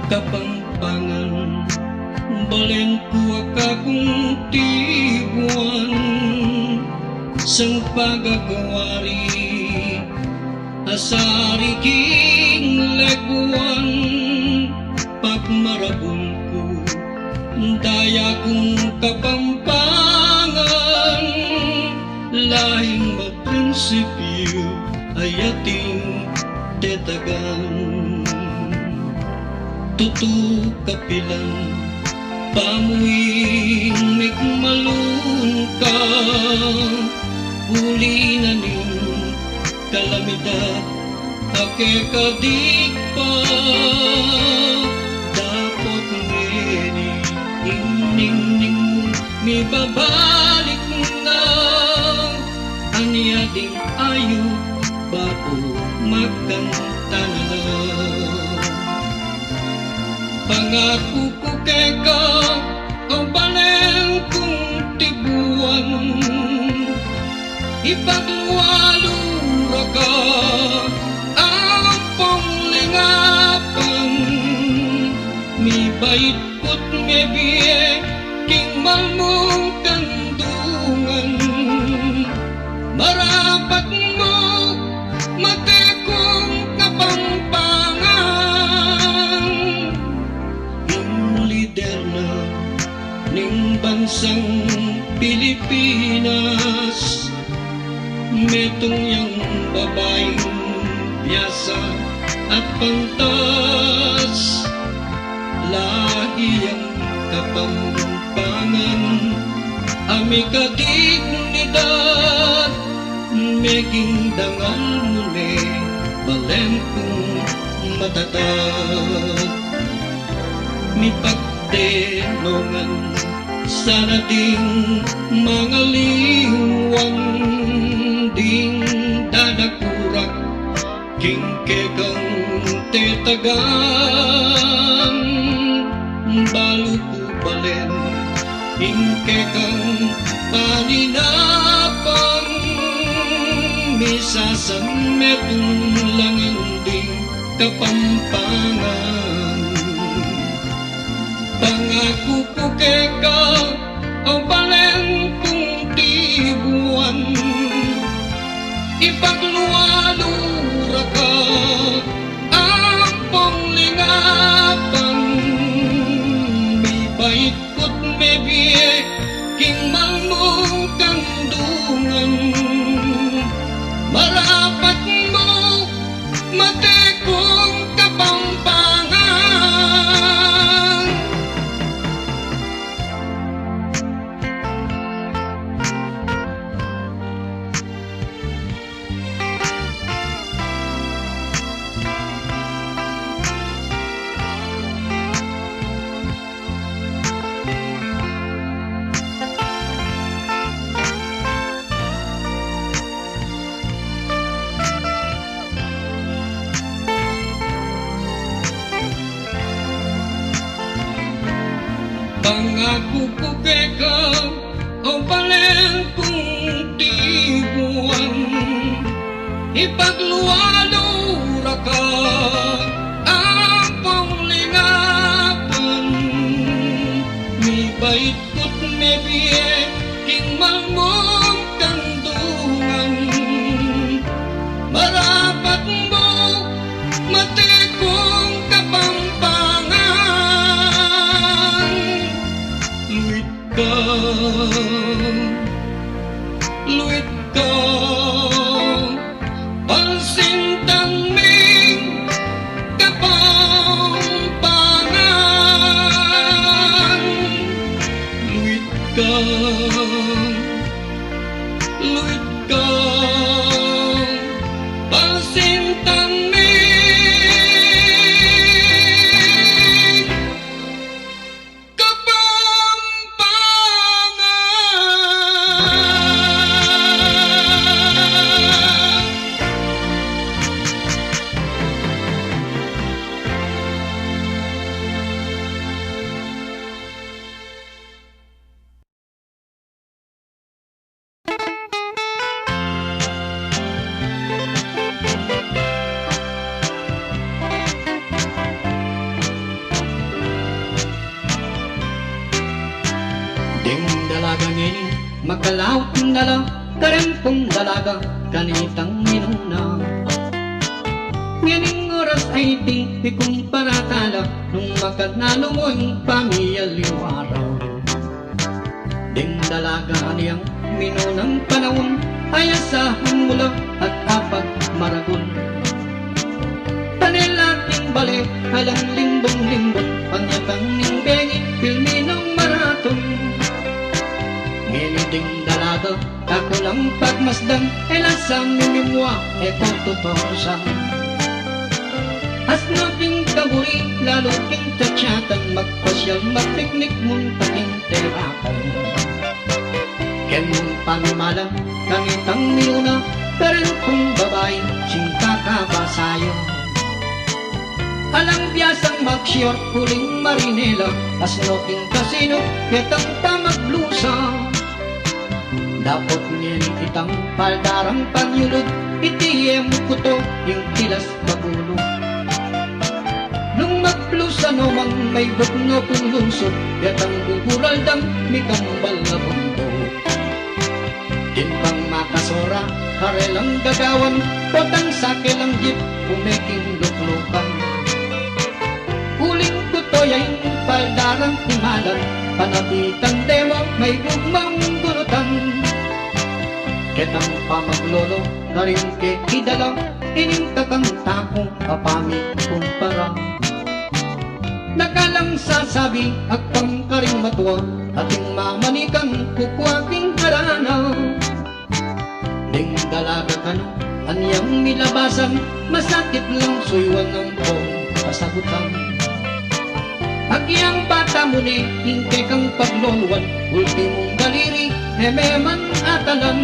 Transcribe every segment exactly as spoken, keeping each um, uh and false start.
Kapampangan, balenko a kakong ti buan, sangpagagawari a sari king lekuan, pagmarabunko, dayakong Kapampangan, laing prinsipio a yating tetagan. Tutukapilan, pamuing migmalunka, ulina ning kalamidad a kekadikpa, dapot ngeni inningning mibabalikna, ania ding ayo babo magkantanala. Pangakuko keka, a balenkong ti buan, ipaglualuraka, ampong lingapan, mibait Ket nga bie, king malmong kandungan, marapatmo, matekong Kapampangan. Ing liderna ning bansang Pilipinas, Metung yang babaeng biasa at pantas, lahi yang Kapampangan a mikadignidad, meging dangal mo ne, balenkong matatag. Mipagtenongan sana ding mangaliwan, ding dadakurak king kekang tetagan, balu ko balen ing kekang paninapan, misasammet langan ding Kapampangan. Pangakuko keka, a balenkong ti buan, ipaglualuraka, ampong lingapan, mibait ket mebie king malmong kandungan, marapatmo, matekong Kapampangan. Pangakuko keka, a balenkong ti buan, ipaglualuraka, ampong lingapan, mibait ket mebie king malmong kandungan, marapatmo, matekong Kapampangan. Luitka, luitka, pansin Makalaut nala, karempong dalaga, kanitang minuna. Nganing oras ay ti pikumparatala, nung makanano mo ing pamiyaliwara. Ding dalaga aniang minunang panaon, ay asahan mo la at apag maragul. Panela king bale, alang limbong-limbong, panyatang ning bengi, pilminong maraton. Ngeni ding dalaga, kakulang pagmasdan, e la sa mimimua, e ko tutusan. Asno king kaburi, lalo king chatsatan, magpasial, magpiknik, munta king terakan. Ken pamimalan, kanitang minuna, karempong babai, singkakabasayo. Alang biasang magsiyor, uling marinela, asno king kasino, ketang pamaglusa. Dapot ngeni itang paldarang panyulod, iti yemkuto, ing tilas pagulo. Nung mablusa no man, maibuk no pun lungsod, yatang guguraldang mikambal a bundok. Din pang makasora, karelang gagawan, potang sakelang jeep, umeking luklukan. Uling kutoy ay paldarang timalan, panabitan demo, maigugmang gunutan. Ketang pamaglolo, karin ke idala, ining kakantako, apami kumpara. Nakalang sasabi, agpang karing matua, ating mamanikan, kukua king harana. Ding dalaga kano, aniang milabasan, masakit lang suywan ang pong pasagutan. Agyang bata mo ni, ingke kang pagloloan, ultimong daliri, e meman atalan.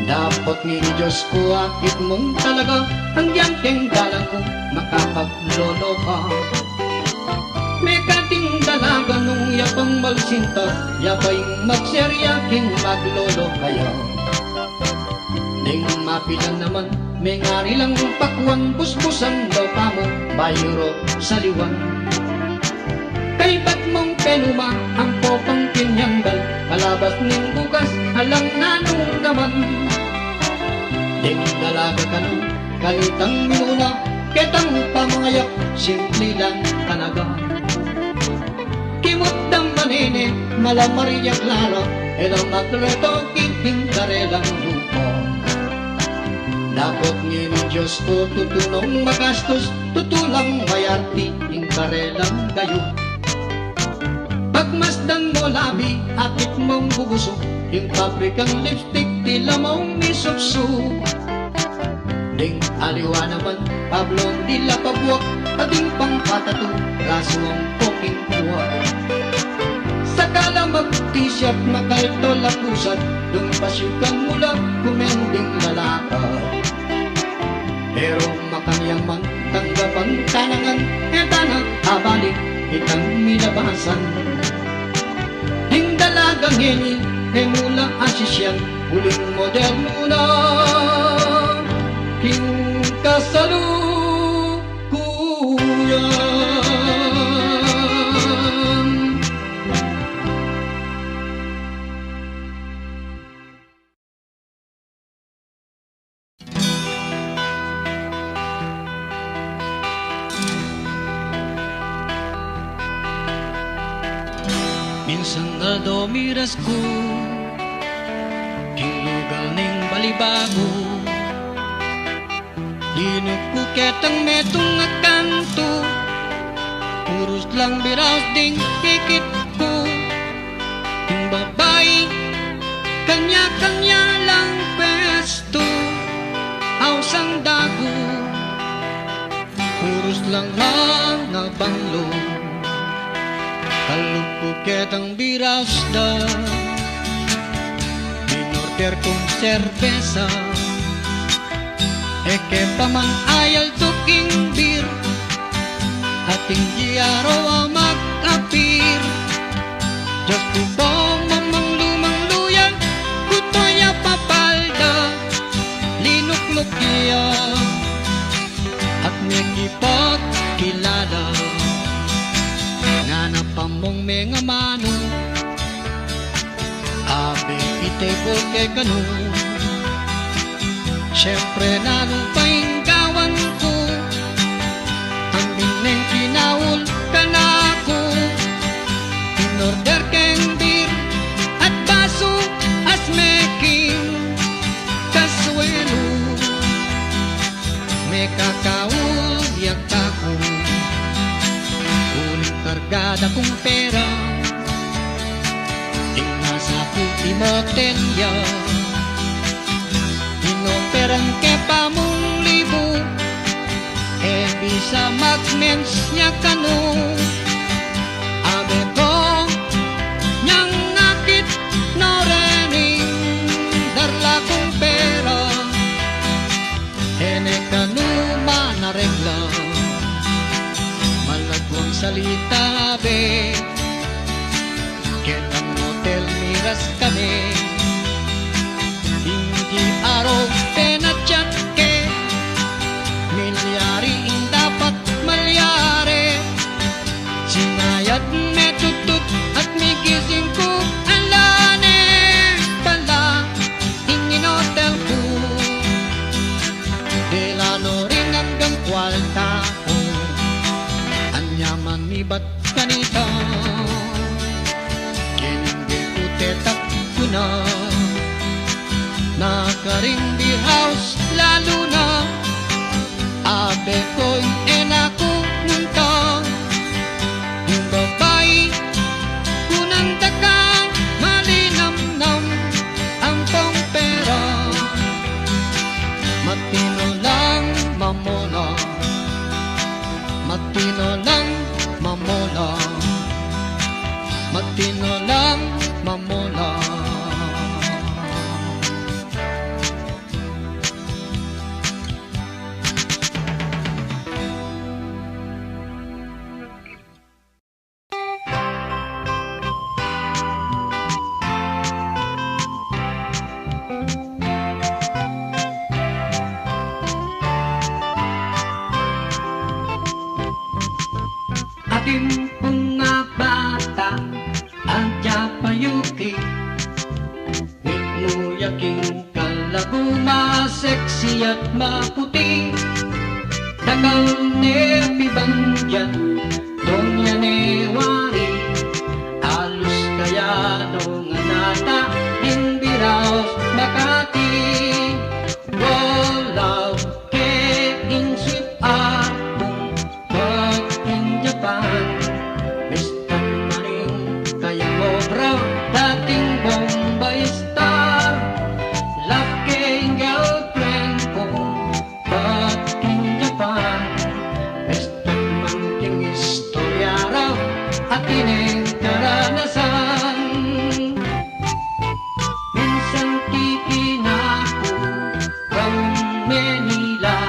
Dapot ngeni Diyos ko, akit mong talaga, ang diang keng dalan mo, makapaglolo ka. Mekating dalaga nung yapang malsinta, yapay magserya king maglolo kaya. Ding mapilan naman, mengari lang pakuan, busbusan daw kamo, bayro saliwan. Kaibat mong penuma, ang popang pinyanggal, kalabas ning bugas, alang nanong naman. Ding dalaga kano, kalitang minuna, ketang pamangayak, simple lang talaga. Kimut dang manene, mala Maria Clara, e lang magreto, king karelang lupa. Dapot ngeni Diyos ko, tutunong magastos, tutulang mayarti, king karelang gayo. Pagmasdan mo labi, akit mong bubuso, king pabrikang lipstick, ti lamong misukso. Ding aliwa naman, Pablo, dila pabuak, ading pang patatu, raso ang poking kuwa. Sakala mag-t-shirt, makalto lakusat, dong pasyukan mo lang, kumending lalaka. Pero makanyaman, tanggapang tanangan, etana, abalik, itang milabasan. Ding dalaga ngeni, e mo la asisian, uling moderno na king kasalukuyan. Minsan nga dumirasku king lugal ning balibago, linukko ketang metung a kanto, puros lang biraos ding ikitko. King babai, kanya-kanya lang pwesto, ausang dago, puros lang nga nabanglo. Kalukko ketang birasda, minorder kong serbesa. Eke paman ayal to king bir, ating diaro a mag-apir. Diyos ko po, mamang lumang luyag, kutoy a papalda, linukluk iya, at mekipagkilala, nga napamong mengamano. Table kay kano, syempre nalupay gawan ko. Amin neng kinaul kanako. Inorder ken beer at baso as making kasuelo. Makakaul yagtako, uling kargada kong pera. Ingngasako ti motelya. Inoperan ke pamong libo, e bisa magmens ya kano. Abeko, nyang nakit no rening darla kong pera. Ene kano manaregla, malagwang salita, be. Ket ang motel miras kami, hindi aro penachat ke, milyari in dapat malyari. Sinayad me tutut at migising ko, ala ne pala, ingin hotel ko. Delano rin hanggang kualta ko. Anyaman mibat kanita. Kinimbil ko tetak kuna. Nakaring beer house lalo na. Abe ko'y enako nunta. Yung babae, kunang daka, malinamnam ang pompera. Matino lang mamola. Matino lang mamola. Matino lang mamola. Atin pong nga bata, adda payuki. Nikno yaking kalabuma, sexy at maputi. Dakal ne pibandian, Doña ne wari. Alus kayano nga nata, Dinbiraos, Makati. Wala ke in sweetheart kong back in Japan. Mister Maring kayang obra, dating Bombay Star. Love ke in girlfriend kong back in Japan. Mister Maring istoryara, atin in karanasan. Minsan ti inako kan Manila,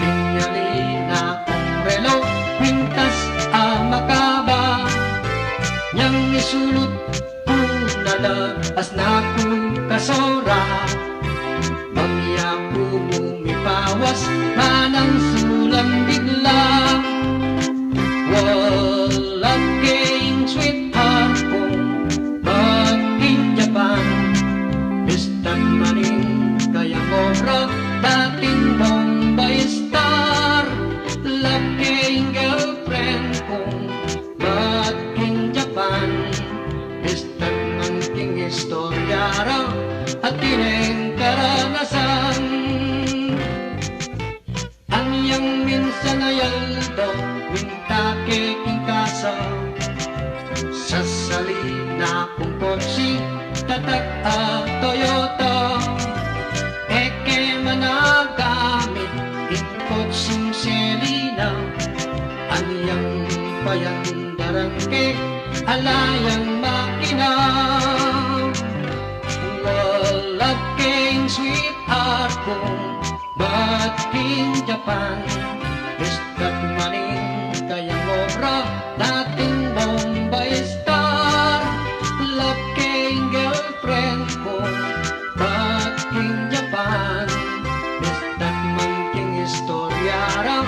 inyalina kong relo, kwintas a makaba. Nyang isulot ko nada, asna ko kasora. Bangya ko mumipawas, manang sulang bigla. Wala keng sweetheart kong back in Japan. Mister Maring kayang obra, dating Bombay Star. Love keng girlfriend kong back in Japan. Mister Maring istoryara, atin in karanasan. Anyang minsan a aldaw, winta ke king kasa. Sasalina kong kotse, tatak a Toyota. Eke managamit in kotseng Selina. Anyang payandaran ke, alayang makina. Wala keng sweetheart kong back in Japan. Mister Maring kayang obra, dating Bombay Star. Love keng girlfriend kong back in Japan. Mister Maring istoryara,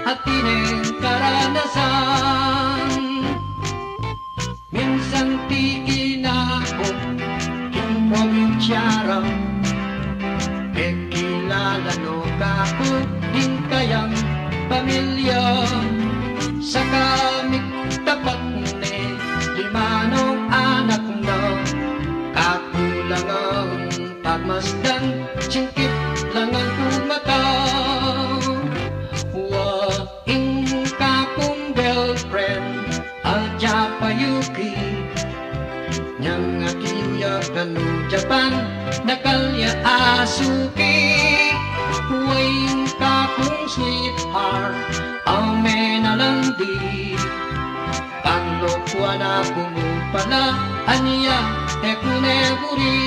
atin in karanasan. Minsan ti inako king Yara, kekilala no kaku, dinkayang pamilya, saka miktapat ni limano anakna, kakulangan pagmasdan, singkit langan kumata. Wa, inka kong girlfriend, Aja payuki, nyang atiyo ya kano Japan, nakalya a suki. Waing kakong sweetheart, amen a landi. Panlokuan a pumupala, ania, ekuneburi.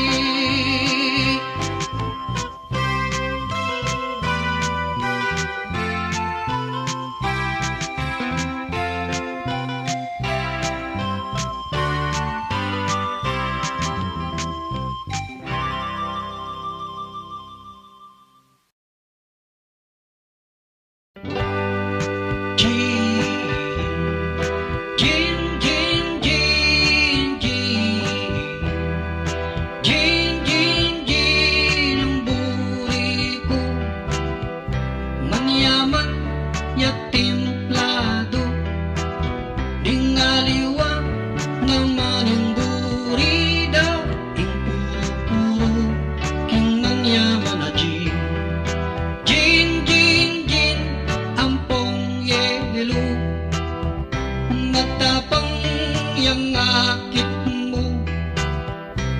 Jin, Jin, Jin, Jin. Jin, Jin, Jin, ang buri ko. Manyaman ya timplado. Ding aliwa naman ang burida. Impuro-puro king manyaman a gin. Gin, gin, gin, ampong yelo. Matapang yang akit mo.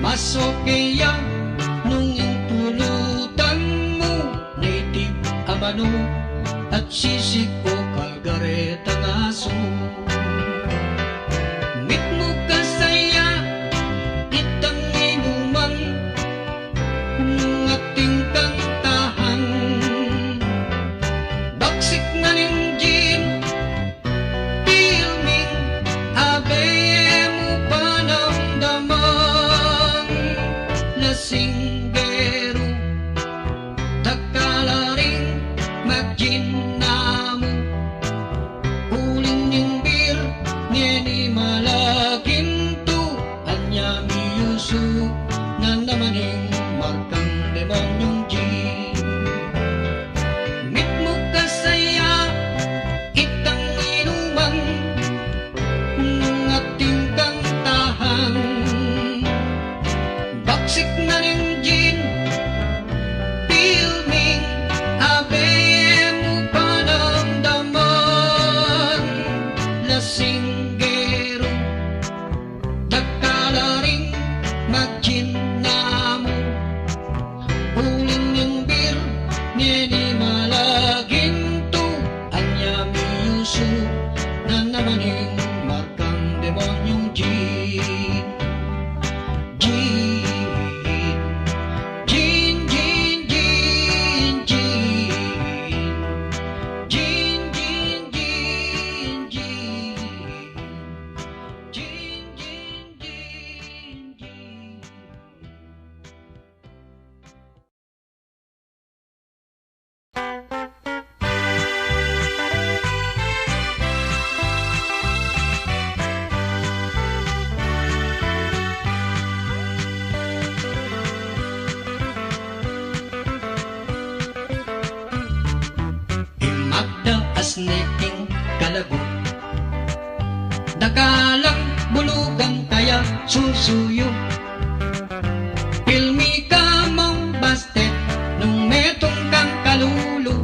Mas okay ya nung impulutan mo. Native a mano at sisig o kalgaretang aso. Mitmog kasaya, itang inuman, nung ating kantahan. Baksik na ning gin, pilming, abe mo panamdaman, lasinggero. Dakal a ring magginnam. Uling ning bir, ngeni malaginto, ania miyuso, nanamaning markang demonyong gin. Mitmog kasaya, itang inuman, nung ating kantahan. Baksik na ning gin, pilming, abe mo panamdaman, lasinggero. Dakal a ring magginnam. Uling ning bir, ngeni malaginto, ania miyuso, nanamaning markang demonyong gin. Gin, gin, gin, gin, gin. Gin, gin, gin, gin. Gin, gin, gin, gin. Immagda a sneking kalago. Dakalang bulugan kaya susuyo. Pilmi ka mong bastet nung metong kang kalulu.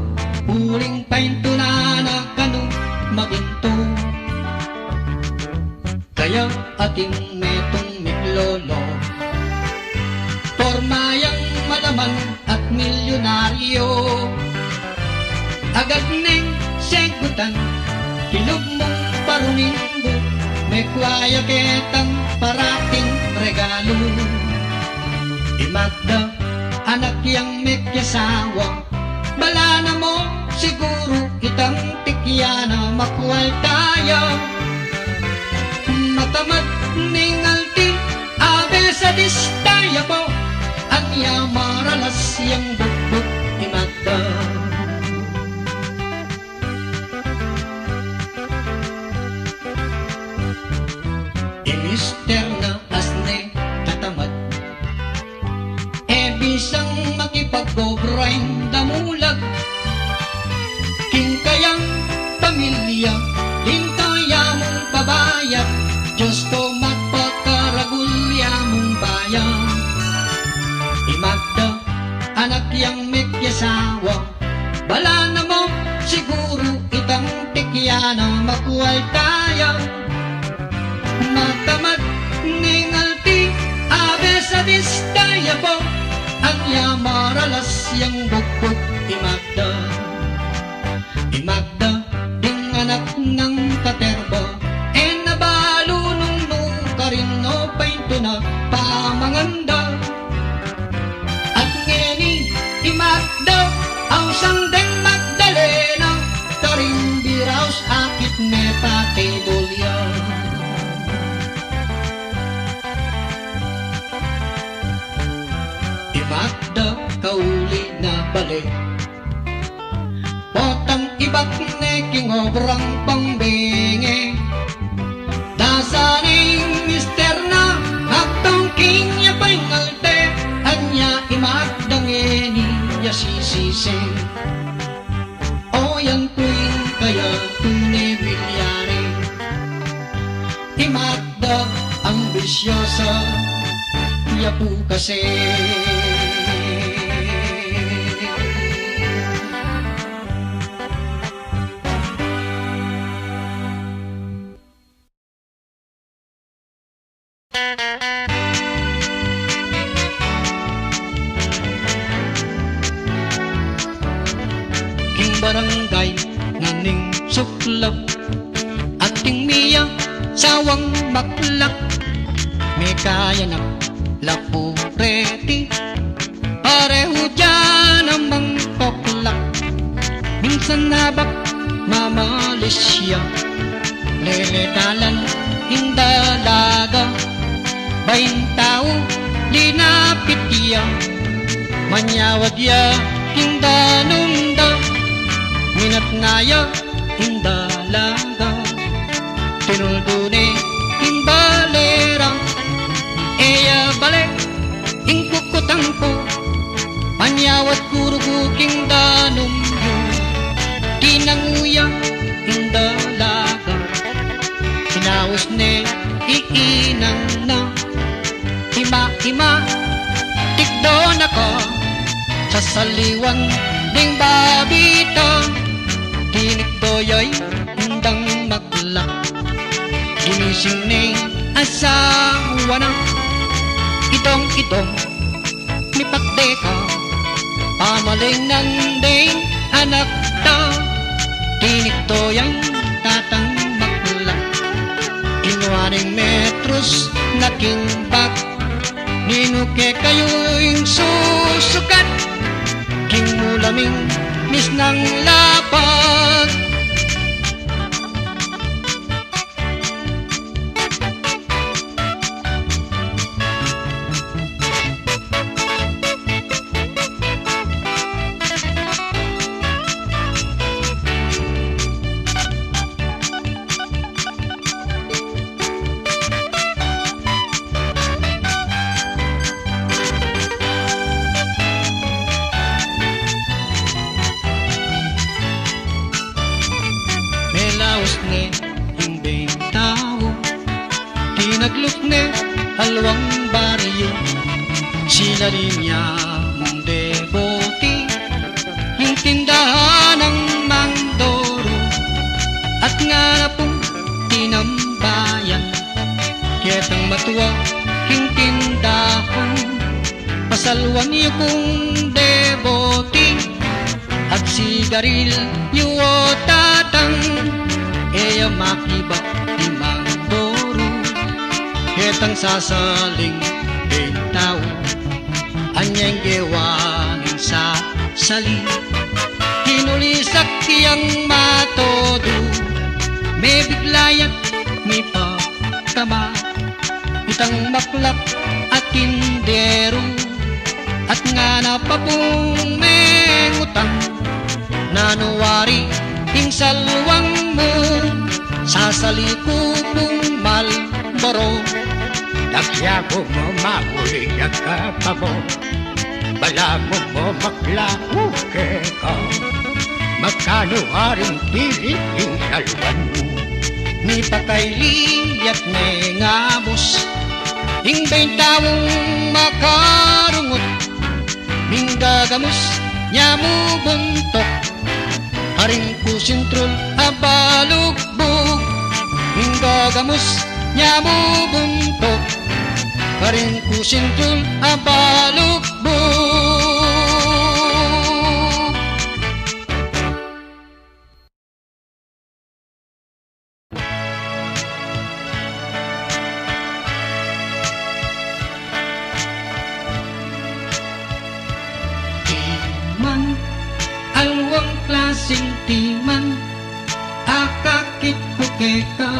Uling paintunana kano maginto. Kaya ating metong miklolo. Porma yang malaman at milyonaryo. Agad neng segutan, kilub mong paruminggo, mekuaya ketang parating regalo. Immagda, anak yang mekiasawa, balana mo siguro itang tikiana makualtaya. Matamad ningalti, abe sa distaya po, ania maralas yang bukbuk immagda. I mister na asne katamad. Diosko, magpakaragul ya mungbayan. Imakda, anak yang mekiasawa. Bala na mo, siguro itang tikiana makualtaya. Matamad nga ingalti, abe sa distaya po, anya maralas yang bugbog imakda. Imakda, ding anak nang katerba, e nabalo nung nukarin no painto na pamanganda. At ngeni, imakda, awsang deng Magdalena, karin biraos akit ne pati bulya. Imakda, kauli na bale. Potang ibak ne king obrang pambenge. Dasaning mister na, agtong king ya paingalte, anya imakda ngeni ya sisising. O yan kuin kaya tune milyari. Imakda, ambisyosa, ya pukase. King barangay nga ning suklap, ating miya sawang maklak, mekayanak la pureti. Pareho dian a mangtoklak, minsan nabak mamalisya. Leletalan ing dalaga, bain tao linapit ya. Manyawad ya king danumda, minatna ya ing dalaga. Tinuldo ne ing balera, e ya bale ing kukkutangko. Manyawad kurugo king danumyo, tinango ya ing dalaga. Sinaos ne ing inangna. Ima, ima, tikdonaka, sasaliwan ding babita. Tinikdoyay indang maklak. Ginising ne asawana. Idong, idong, mipakdeka. Pamaling nang ding anakta. Tinikdoyay tatang maklak. Kinuaning metros na king bag. Nino kekayo ing susukat? King mulaming misnang lapag. Melaus ne ing bentao, tinagluk ne alwang baryo, sila din ya mong deboti. Ing tindahan nang Mang Doro, at nga napung tinambayan. Ketang matua king tindahan, pasalwan yo kung deboti, at sigarilyo o tatang, e ya makiba ti Mang Doro. Ketang sasaling bentao. Anya inggewa ning sasali, kinulisak yang matodo, mebiglayak mipakama, itang maklak a tindero, at nga napapung mengutang, nano wari ing salwangmo, sasali ko kung Malboro. Dagyago mo mauli a kapamo, bala mo mo maklak keka. Makano aring tili ing salwangmo? Ni pakailiat ne nga abus, ingbay taong makarungot, minggagamus nia mubuntok. Karin ku sintrul a balugbog, minggagamus nia mubuntok. Karin ku sintrul a balugbog. Diman, alwan klaseng diman, akakit ko keka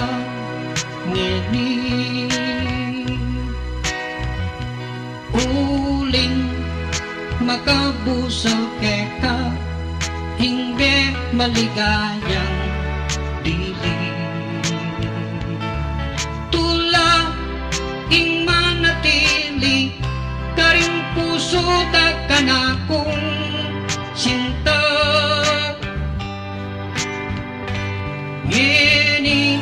ngeni. Uling makabusel keka, ingge maligayang dili. Tula ing manatili, karin puso ta kanakong sinta. Ngeni,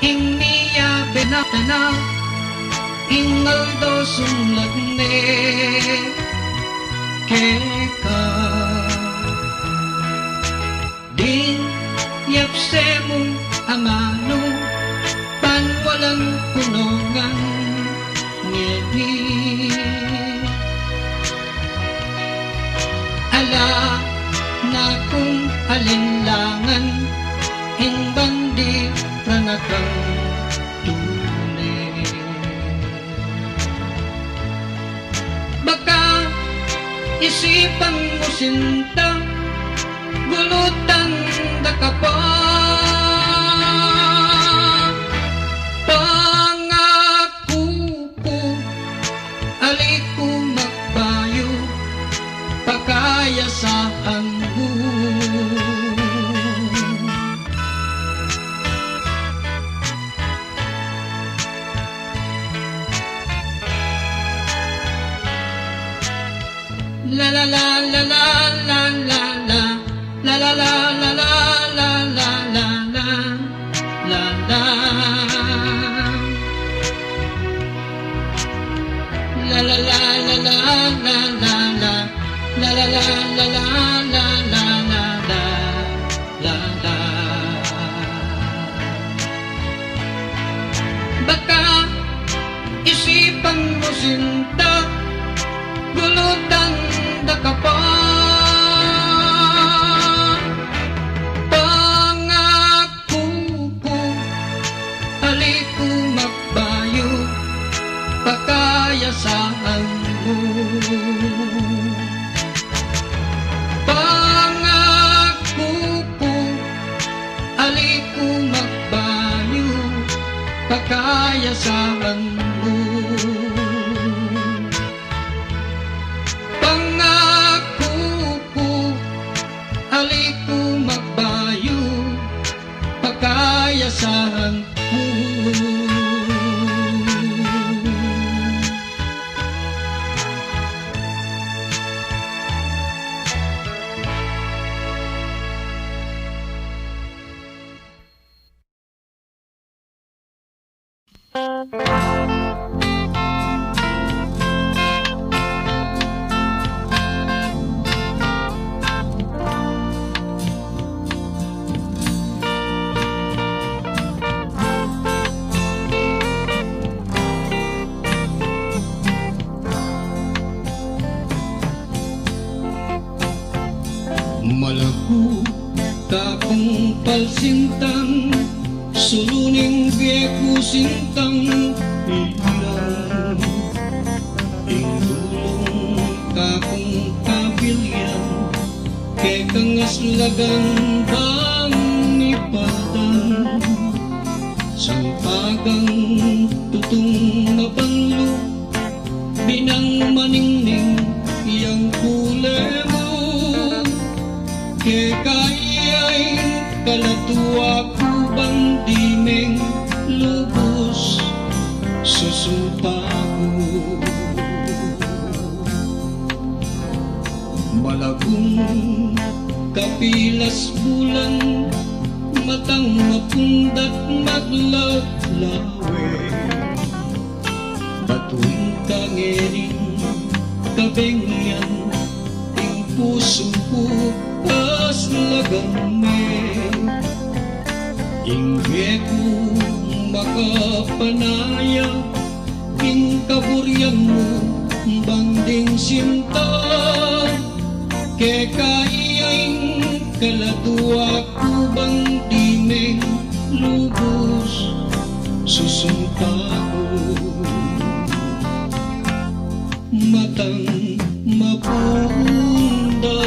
ing nia benatana, ing aldaw sumlekne keka. Din yapsemo a mano, panwalan kunongan ngeni. Ala, nakong alinlangan, ingbandi ranakang tule. Baka isipan mo sinta, gulutan da ka pa. Pangak Kuko, ali ko magbayo, pakayasaanmo. La la la la la la la la. La la la la la la la la la. La la. La la la la la la la la. La la la la la la la la la la. Baka isipan mo sinta, gulutan da ka pa. Pangak Kuko, ali ko magbayo, pakayasaanmo. Pangak Kuko, ali ko magbayo, pakayasaanmo. Pangak Kuko, ali ko magbayo, pakayasaanmo. Malako takong palsintang, suluning bieko sintang ilang. Ingdulong takong kabilyan, kekang aslagan bang ipadan. Sangpagang tutong mapanlo, binang maningning yang kulemo. Kekayay kalatuako bang dimeng lubos susupago. Malagong kapilas bulan, Matang mapundak maglawlawig. Batuing kangening kabengyan, ing puso ko kas lagame. Inggeko makapanaya, ing kaburianmo banding sinta. Keka iyaing kaladuak kubang di men lubos susungpako. Matang mapunda,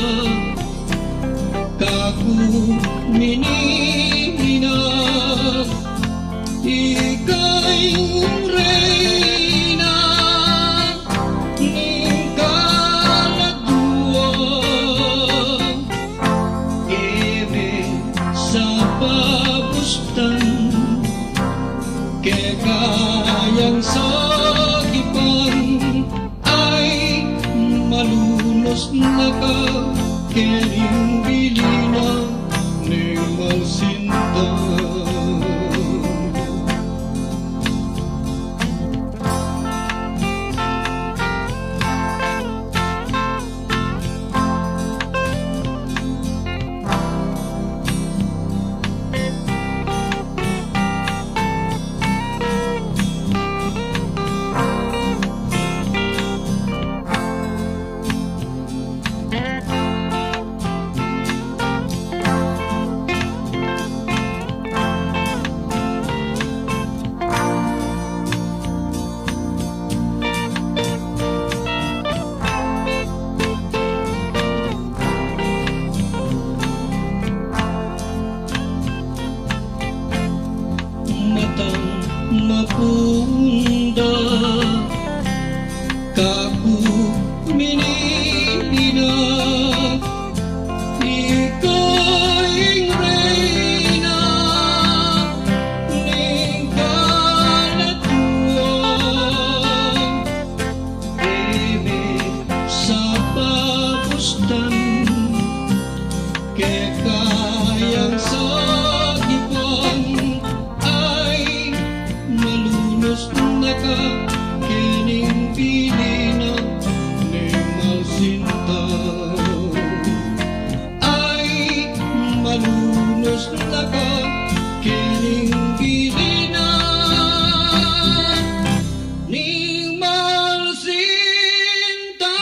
kaku minina, ikay reyna ning kaladua. Eme sa pabustan, kekayang sagipan, ay malunos naka kening bilina ni Malsinta. Matang mapunda, kaku minina, ikay reyna ning kaladua. Eme sa pabustan, kekayang sagipan, ay malunos naka kening bilina ni Malsinta. Ay malunos naka kening bilina ni Malsinta.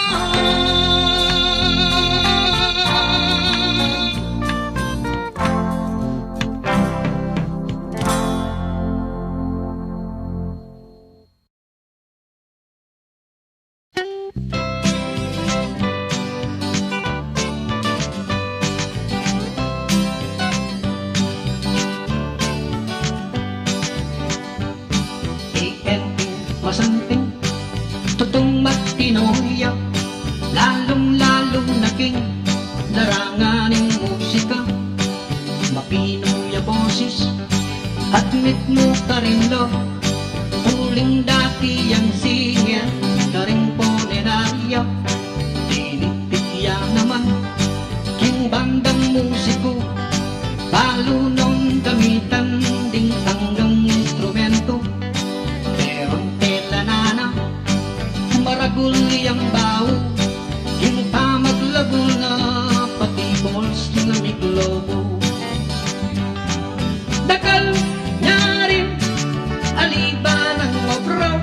Ti Enteng Masanting, tutumag ti nuya, lalong-lalo na king larangan ning musika. Mapino ya boses, admitmo karin lo, uling dati yang singer, karing punerarya. Tinitipya naman, king bandang musiko, balunon gamitan ding anggang instrumento. Pero telanana, maragul yang bao, king pamaglabuna, pati balls nga miklobo. Dakal ngarin a libanang obra,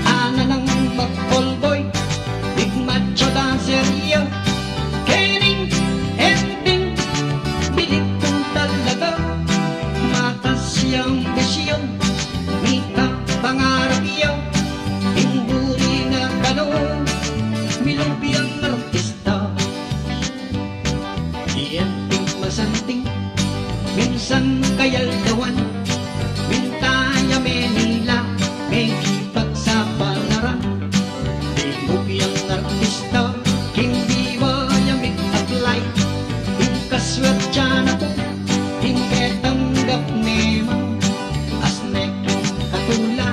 ananang mag-callboy, big macho dancer ya. Kening Enteng, bilib kong talaga, matas ya ambision, mika pangarap ya, ing buri na kano, milubing artista. Ti Enteng Masanting, minsan kayaldawan, bintaya Manila, megipagsapalaran. Di bugyang artista, king diwa ya mig-apply, ing kasuertiana ko, ing ketanggap memang, as neking katula,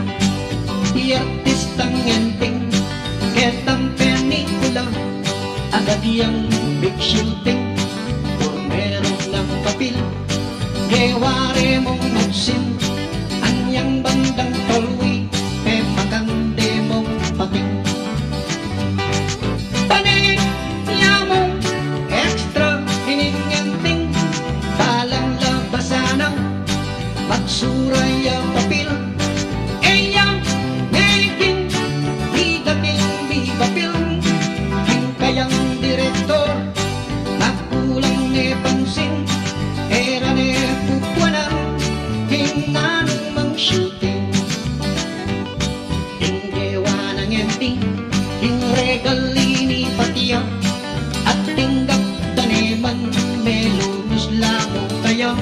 ti artistang Enteng, ketang pelikula. Agad yang big shooting, purmero ng papel. Waremong magsin, anyang bandang tolwi, pepakandemong pating. Pane, yamong extra iningenting, balang labasana, magsuray a papil, eya, naging bidating bibapil, ken kayang direktor, nagkulang ne pansin, era ne pupuanan, ken nanong mang shooting. Inggewa nangenting, ing regali ni Patia, at tinggap taneman, melunos lamo kaya.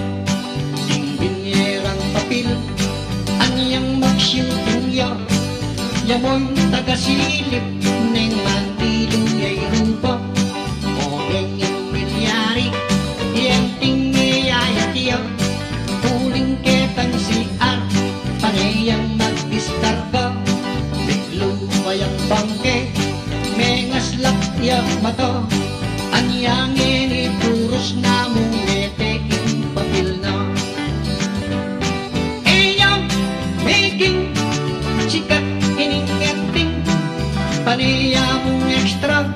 Ing binyerang papil, anyang magshooting ya, yamoy tagasilip, neng mandilu yay rupa. O ing milyari, iyang tingngeyayatiya, uling ketang C R, paneyang magdiskarga, miglupayang bangke, mengaslak ya mata, ania ngeni puros namong mete ing papilna. Eya, making sikat iningenting, paneyamong extra,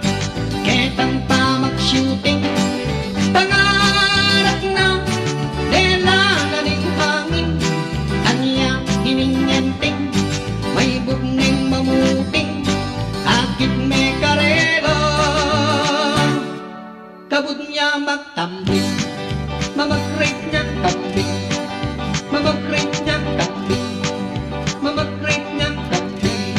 ketang pamag-shooting. Pangarapna, dela na ning hangin, ania iningenting, maibug neng mamuting, agid mekarela. Kabud niya magtambling, mamagrit niya tambling, mamagrit niya tambling, mamagrit niya tambling.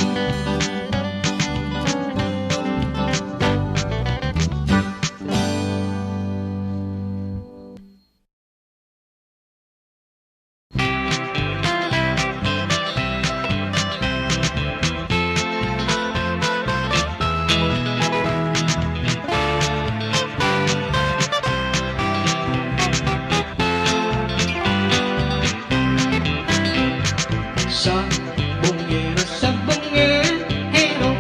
Sabongero, sabongero,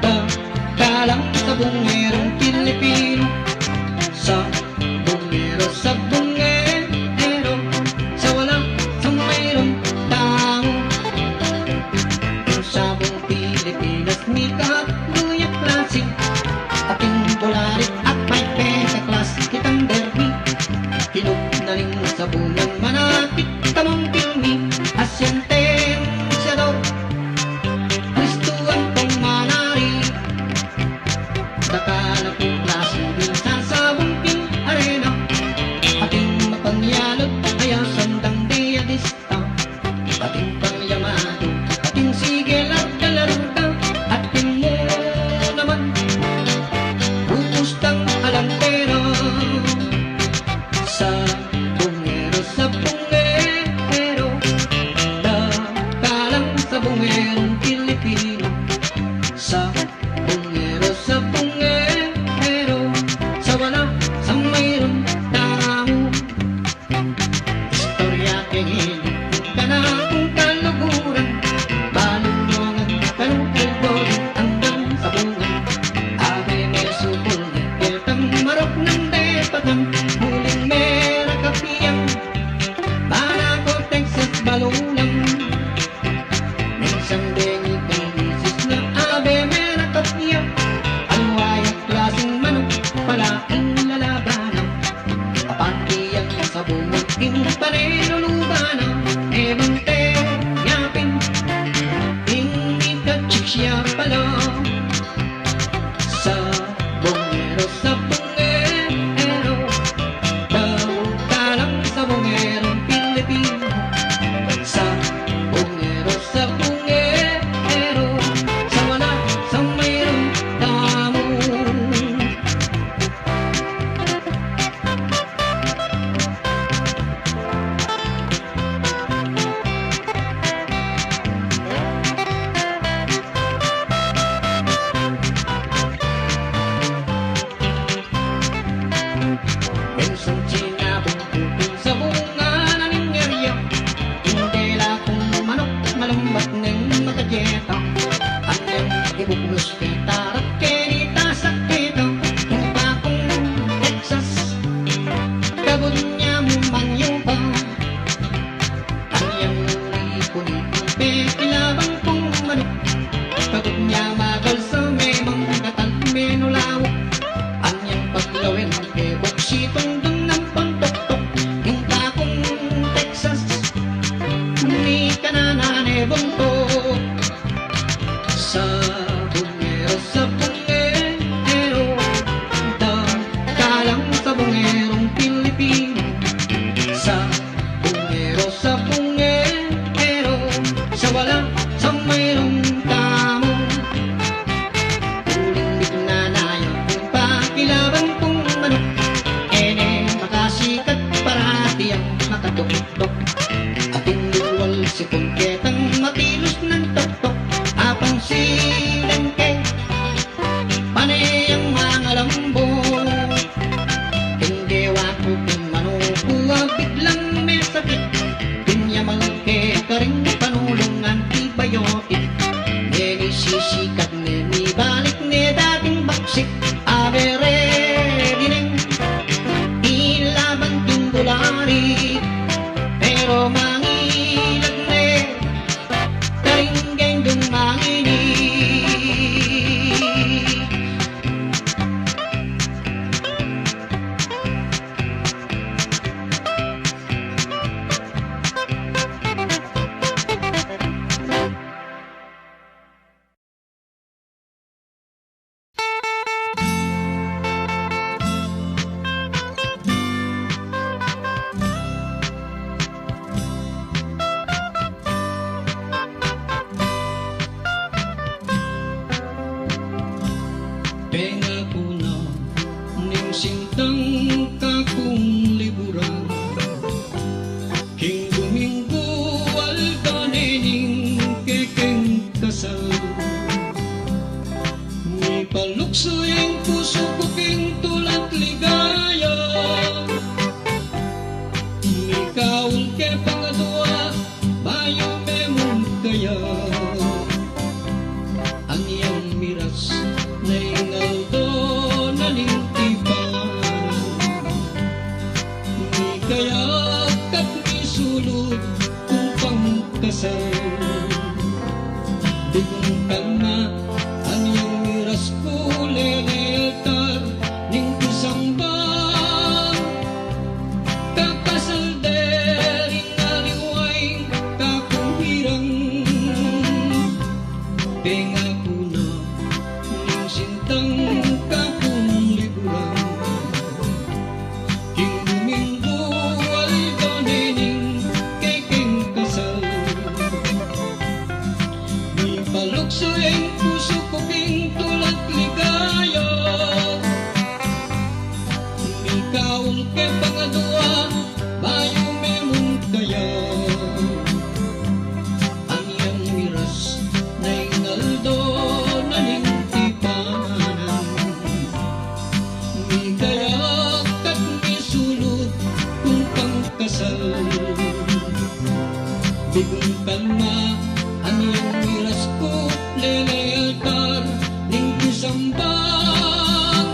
dakalang sabongerong Pilipino. Sa bungero, sabungero, sa wala, sa mayroon tao. Ing sabong Pilipinas, mikaduya klase. Akin bulari, at may peka klase, kitang derby. Kinupna ning sabongan, manakit tamang pingmi, asyanten, siador. Kristoan pang manari. Dakal a klase, minsan sabong pin arena. Ating mapangyalod, aya sandang diadista. Ating pangyamado, ating sige larga-larga. Ating mo naman, bukos tang alantera. Sa bungero, sa bungero, dakalang sa bungerong Pilipino. Sa bungero, sa bungero, sa wala, sa mayroon tamo. Istorya ken ili, kana kung kaluguran, balunongan, kanong kalboran, andang sabungan. Abe, may sukol, ni Peltang, marok ng depatang, huling mera kapiang. Banaco, Texas, Balulang. Minsan dengi kay misis na, abe, mera kapiang. Ano ay klaseng manok, palaing lalabanan. Apan iyang sabungan, ing panenulubanan. Ewan te, yapin, ing ika chicks ya pala. Sa bungero, sa bungero, dakalang sa bungerong Pilipino. Sa bungero, sa bungero, sa wala, sa mayroon tamo. Benson, sinabong, kuping sa bunga na ningeryo. Indela kung manok, malambat neng makadieta. Anyang ibuklos kita, rakkerita, sakketo. Yung pakong Texas, kabun niya mo mangyupa. Pero mangilag ne, taringgeng dumangini. Pengakuna ning sintang kakong liburan. King Domingo aldaw ne ning kekeng kasal. Mipalukso ing pusoko king tulad ligaya. Mikaul ke pangadua, bayu memon kaya. Anian miras, naingaldo na ning tipan. Mikayak kat misulod kung pangkasal. Digon kalma, anian miras ko lelealtar ning pisambang. Kakasal dering aliway kakong hirang. Pengakuna ning sintang kakong liburan. King Domingo aldaw ne ning kekeng kasal. Mipalukso ing pusoko king tulad ligaya. Mikaul ke pangadua, bayu memon kaya. Anian miras, naingaldo na ning tipanan. Mikayak kat misulod kung pangkasal. Digon kalma, anian miras ko lelealtar ning pisambang.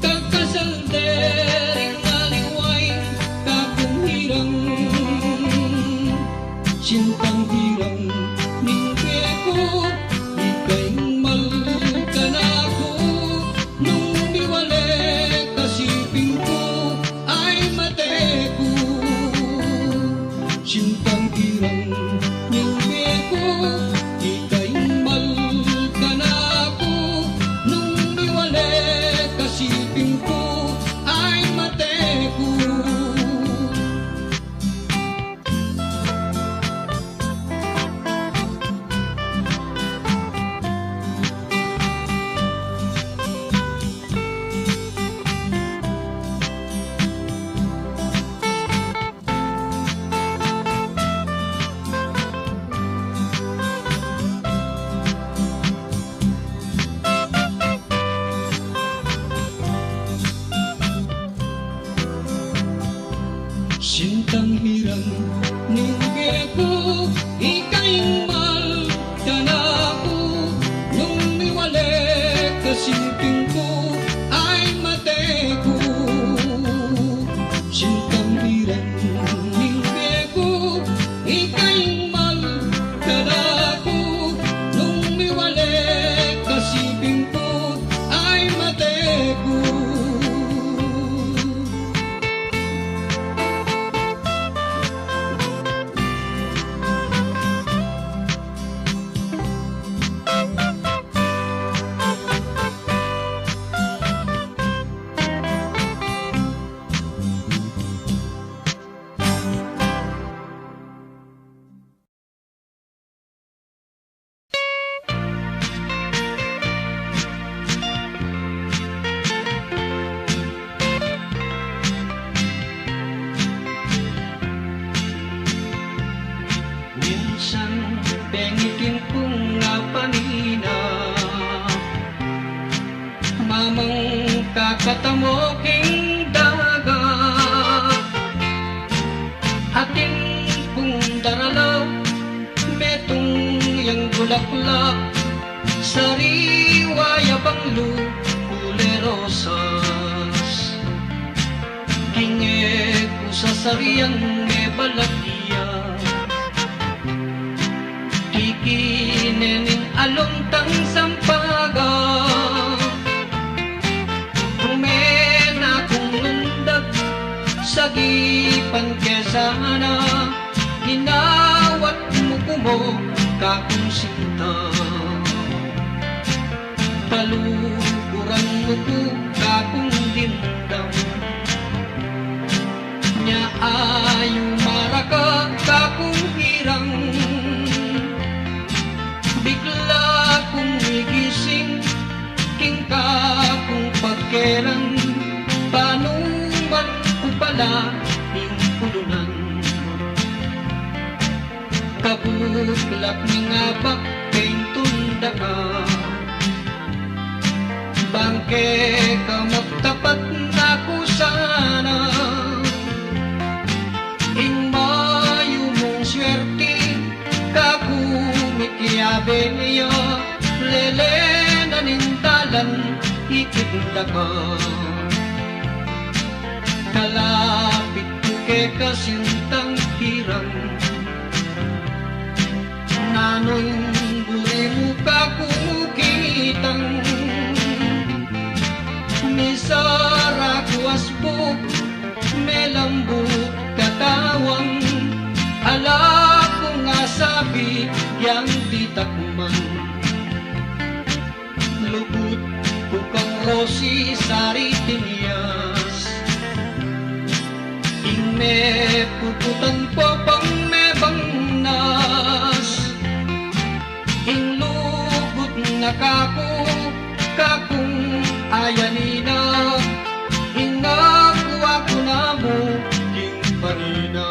Kakasal dering aliway kakong hirang. Sintang hirang ning bieko, ikaimmal kanako. Nung miwalek a sipingko ay mateko. Sintang hirang ning bieko, ikaimmal kanako. Nung miwalek a sipingko ay mateko. Sintang hirang ning bieko, ikaimmal kanako. Nung miwalek a sipingko ay mateko. Sintang hirang ning bieko, ikaimmal kanako. Nung miwalek a sipingko ay mateko. Minsan, pengikin kong napanina, mamang kakatamo king daga. Atin kong darala, metong yang bulaklak, sariwa ya banglo, kule rosas. King eko Sasarian nga balatian, ti kineneng a lungtang sampaga. Rumen akong lundag, sagipan kesana, inawatmo komo kakong sinta. Kaluguranmo ko kakong dimdam. Nia ayo maraka kakong hirang. Bigla kong migising, ken kakong pagkeran, panuman ko pala ing kulunan. Kabuklak nga abak, paintondaka. Bangkeka, magtapat nga kusana. Ing mayumong suerte, kakong mikiabe, lelenan ing dalan, ikitdaka. Kalapit ko keka, sintang hirang. Nano ing burimo kakong kitang? Misarakuas buok, melambot katawan, alako nga sabi, yang ditak man. Lugod ko kang Rosie Sari Timias. Ing mepuputan po pang mebangnas. Ing lugod na kako, kakong ayanina. Ing ako, ako na mo, king panina.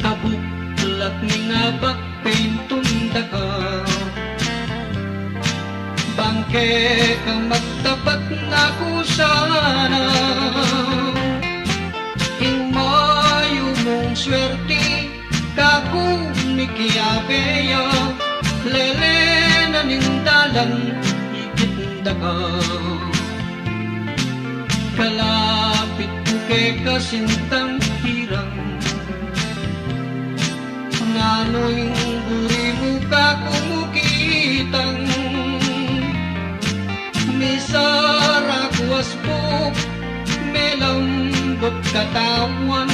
Kabuklak nga abak, paintondaka. Bangkeka, magtapat nga kusana. Ing mayumong suerte, kakong mikiabe, lelenan ing dalan, ikitdaka. Kalapit ko keka, sintang hirang. Nano ing burimo kakong kitang? Misarakuas buok, melambot katawan,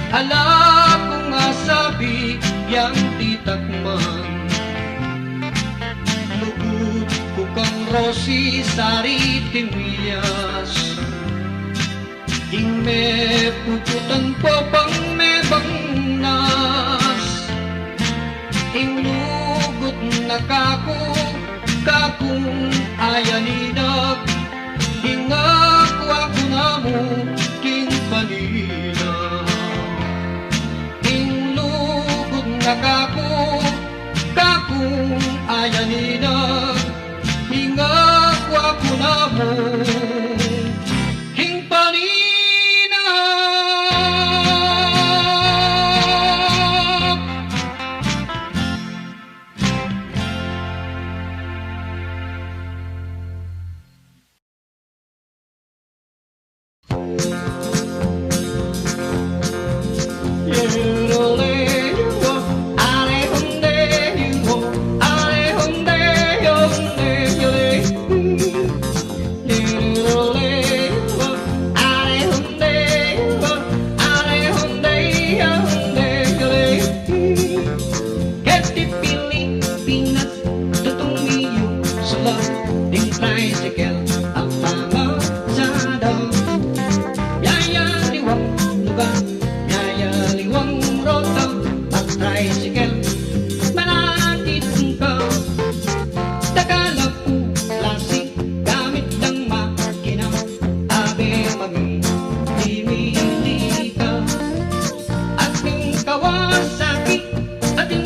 alako nga sabi, yang ditak man. Lugod ko kang Rosie Sari Timias. Ing mepuputan po pang mebangnas. Ing lugod na kako, kakong ayaninak. Ing ako, ako na mo, king panina. Ing lugod na kako, kakong ayaninak. Ing ako, ako na mo, king panina. Ket ti Pilipinas, tutumiyo sula, ding tricycle a pangasada. Yayaliwang lugar, yayaliwang rota, mag-tricycle, malakit ka. Tagalog, klase, gamit ng makina, abe mami, dimili ka. Ating Kawasaki, ating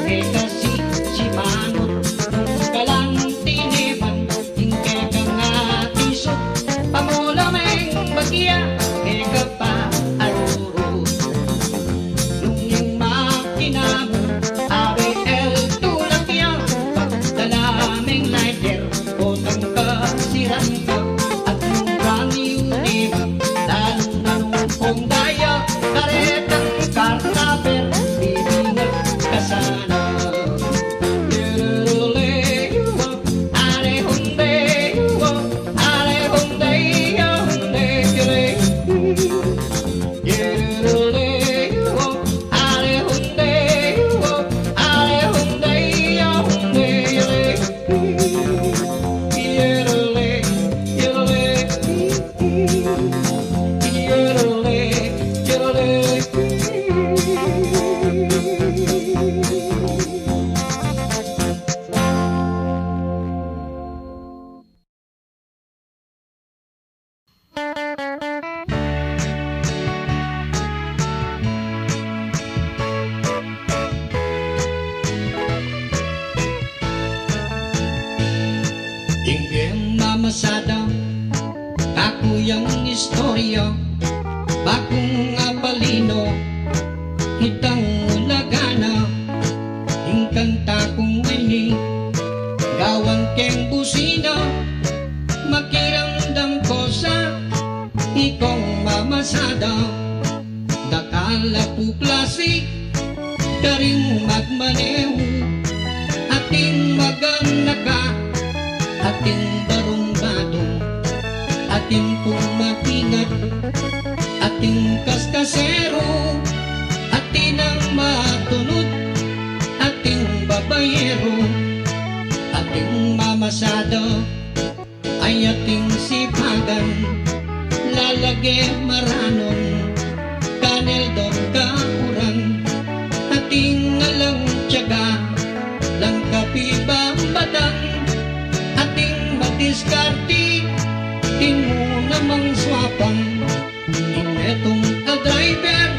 Eka si Simangot, nung kalan ti neban, ingkeka nga tisok, pamulomeng bagia, eka pa arurot. Nung yung makinamo, A B L tulakia, pagdalameng lighter, Potang kasiranta, at nung kaniunima, lalong nanungkong daya, karetang karnaper, bibingag kasana. Yuruleyuwa, are hundewa, are hundeya, hundeyure. Yuruleyuwa, are hundewa, are hundeya, hundeyure. Inggem mamasada, kakuyang istorya, bakong a balino, itang ulagana, ingkanta kong mayni, gawan ken busina, makiramdam ko sa ikong mamasada. Dakal a puklasi, karing magmaneho, ating magannaka, ating barungbato, ating pumatingat, ating kaskasero, ating ang matunod, ating babayero, ating mamasada. Ayating sipagan, lalage maranon, kanel don kauran, ating alang tiyaga, langkapi bambatan, ating madiskarte, tinmuna mangsuapan. Inmetong a driver,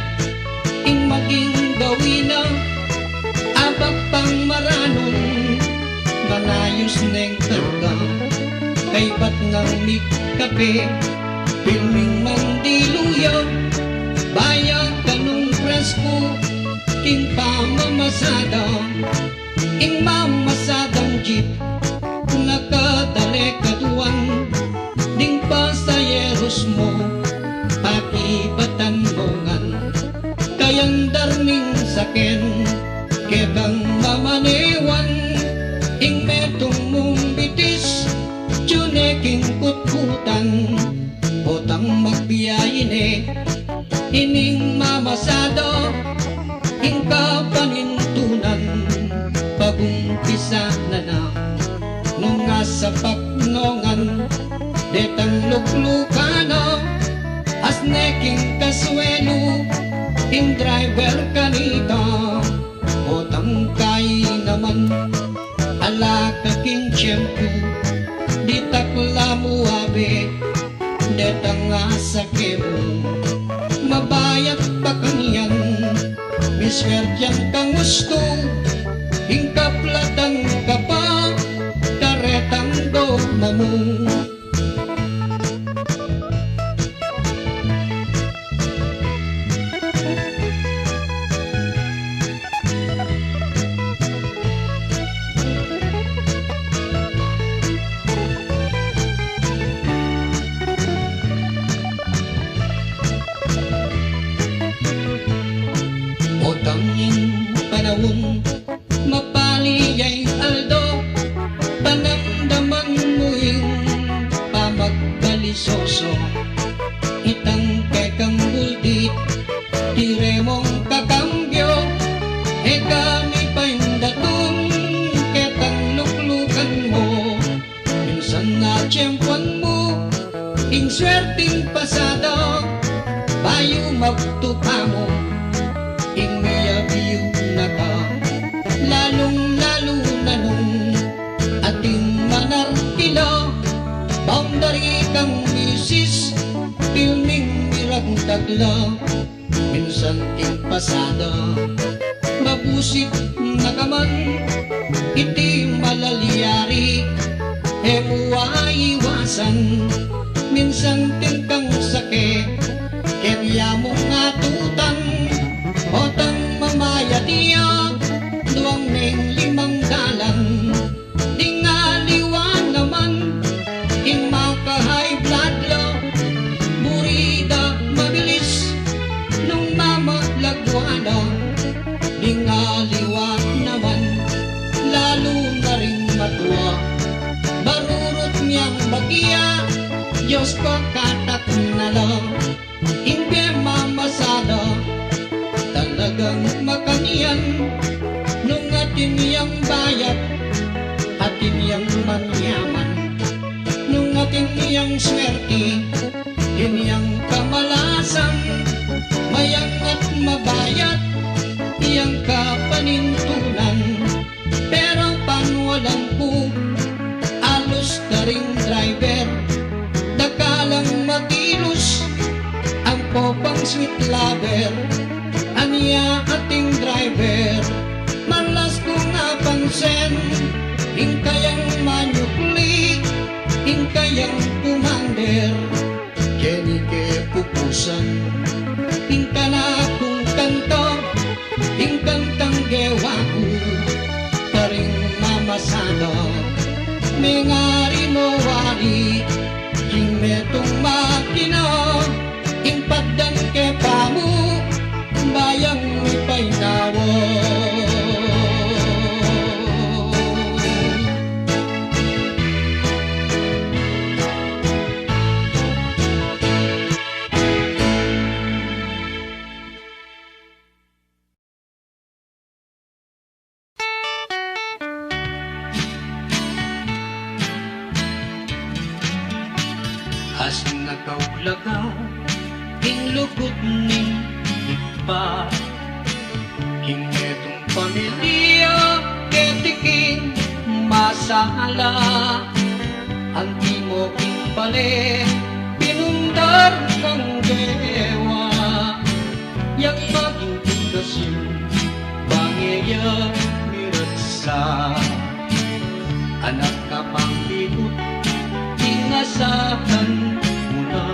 in maging gawina, abak pang maranon, manayos neng karga, kaybat nang mikkape, pilming mandiluyag, bayag kanong presko, king pamamasada. Ing mamasadang jeep, nakatalekaduan, ding pasayeros mo, pakibatan mo ngan, kayandar ning saken, kekang mamanewan, ing metong mong bitis, tune king kutkutan, potang magbiyaye ne, ining mamasada, Inka panintunan, pagumpisanana, no nga sapaknongan, detang luklukana, asneking kasuelo, in driver kanita, potang kainaman, alaka king tiempo, ditak la muabe, Detang a sakemo, mabayat pa kanian, misuertian kang gusto, ingkaplatan ka pa, karetang gomamo. Odang ing panaon, mapaliyay aldo, panamdaman mo ing pamagbalisoso. Itang kekang buldit, Tiremong kakambio, eka mi paindaton, ketang luklukan mo. Minsan natiempuan mo, ing suerting pasada, bayu magtupa mo, ing miyabiu naka, lalong-lalo na nung ating manarkila, boundary kang misis, pilming miragtagla. Minsan king pasada, mabusit, Nakaman iti malalyari, e mo aiwasan, minsan ti inkang sakit, ken yamong atutan, o tan mamayat iya, duang ning limang dalan. Di nga liwa naman, ing maka-high blood la, burida mabilis, nung mamalaguana. Di nga liwa naman, lalo na ring matua, barurot niyang bagia, Diyos ko, kataknala. Ing pemamasada, talagang makanian, nung atin yang bayat, atin yang manyaman, nung atin yang swerte, ken yang kamalasan, mayangat mabayat, yang kapanintunan. Pero panwalan ko, alus karing driver, dakalang matilos, ang popang sweet lover, ania ating driver, malas ko nga pansen, ing kayang manyukli, ing kayang commander. Kenni ke pupusan, ing kanakong kanta, ing kantang gewaku, karing mamasada, mengari mo wari, king metong makina, ing paddan ke pamu, bayang mi painawa. As nakaulaga ing lugod ni Ipa, king metong pamilia, keti king masala, antimo king bale, pinundar ng dewa, yang maging pundasyon, bangeya miragsa. Anak ka pang libot, inasakan mo na.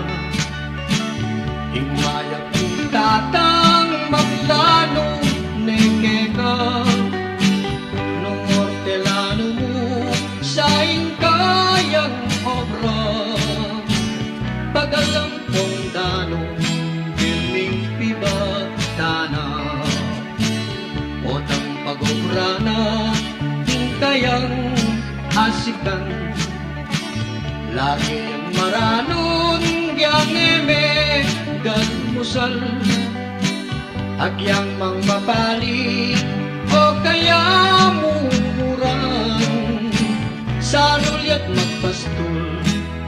Iwayag kong tatang maglano ne keka. Nung ortelano mo, saing kayang obra. Pagalam kong dano, bilming pibatana. Potang pagobrana, ing kayang asikan. Lagi yang maranon, yang eme, galmusal. Agyang mang mapali, o kaya mumurang. Saruliat magpastul,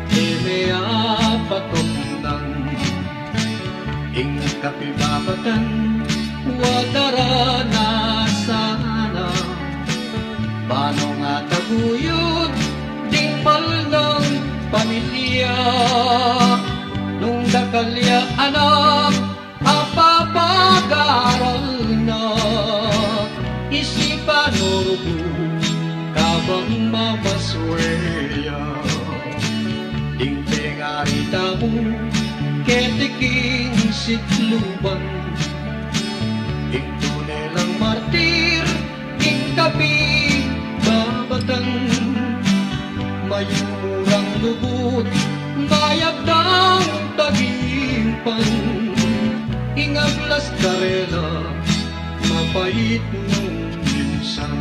eme a patoknang. Ing kapibabatan, wadara na sana. Bano nga taguyod, ding malnang pamilia. Nung dakal ya anak, a papagaralna, isipan no rubo, kabang mamasweya. Ding pengarita mo, keti king sitluban. Ing tune lang martir, ing kapibabatan. Mayumurang lubot, mayagdang tagipan. Ing aglas karela, mapait nung minsan.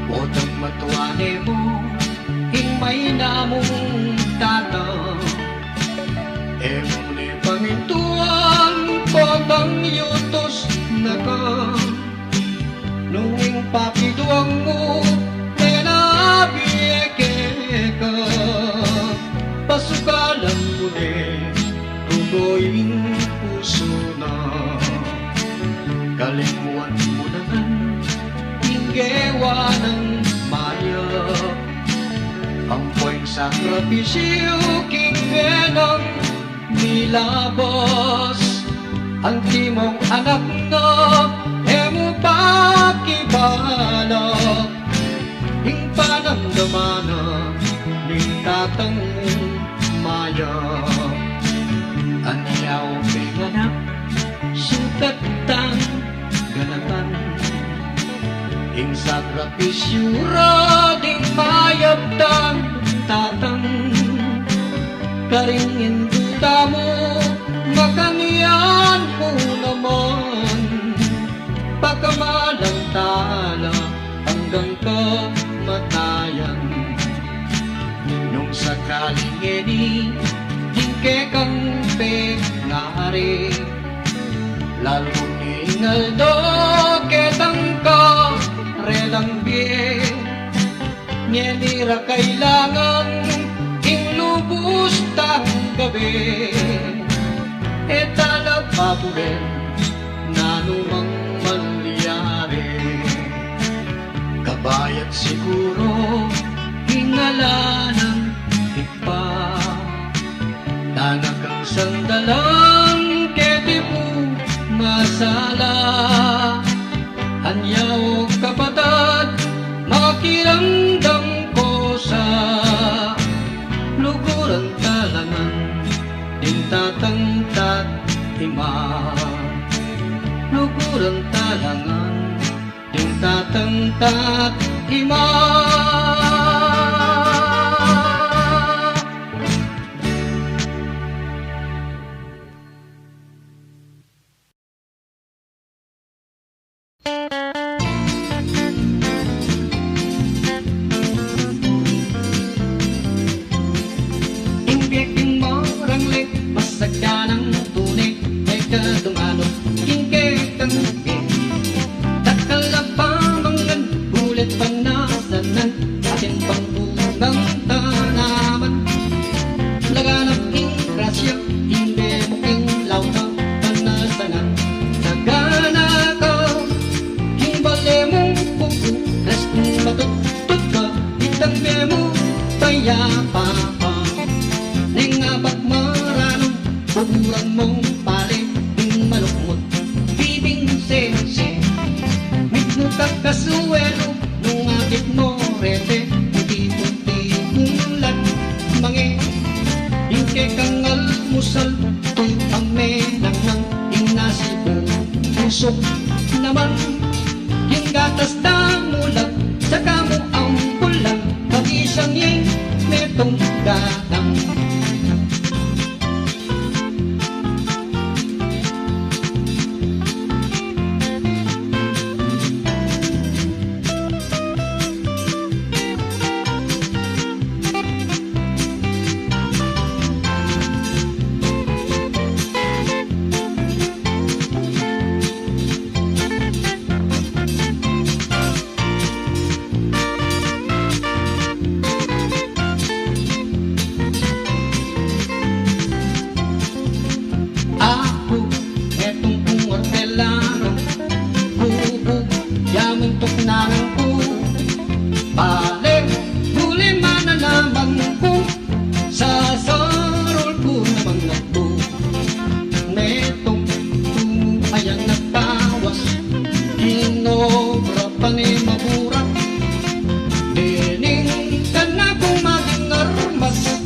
Potang matuane mo, ing maina mong tata. Emu ne pamintuan, potang yutos naka. Nung ing pakiduang mo, ne nabie Sakripisio ken kuenam ni labas, antimong anakna, emo pakibalak. Ing panamdamana ni tatang mayap. Ania ubbing anak, sukat tangganatan. Ing sakripisio ra ding mayap tang tatang. Karing indutamo, makanyan mo naman. Pakamalan tala anggang kamatayan. Nung sakali ngeni, ding kekang pengngari, lalung ing aldo ketang karelang bie. Ngeni ra kailangan ing lubos tang gabe. E tala baburen, nano mang malyari. Kabayat siguro, ingalanan pa. Tanakang sandalan, keti po masala. Ania o kapatad, makiramdam ko sa luguran talangan, din tatang tat ima. Luguran talangan, din tatang tat ima. Inggek ing maranglit, masagdanang tuni, eka dumalo, inggek ang inggek. Dakkel a pamangan, ulit panasanan, atin pang bungang tanaman. Laganap ing grasya, ing bemok ing lawta, panasanan. Laganaka, ing balemong pupo, resto matuttuka, itang bemo, payapa. Neng abak marano, puguran mong pale, ing malukmot, bibing sese. Mitno ka kasuelo, nung akit mo rete, iti puti kung lat mange. Ing kekang almusal, tu ame nang nang, ing nasi bu-, busok naman. Ing gatas da mulag, saka mo ang bulan, pagisang ing metong gatang. Apo, etong pung ortelano, bubog, yamun tuknangan ko. Pale, huli mananaman ko. Sasarul ko naman ako. Metong tumo ayan nagtawas, inobra pa ni maburak. Dening kan akong maging armas,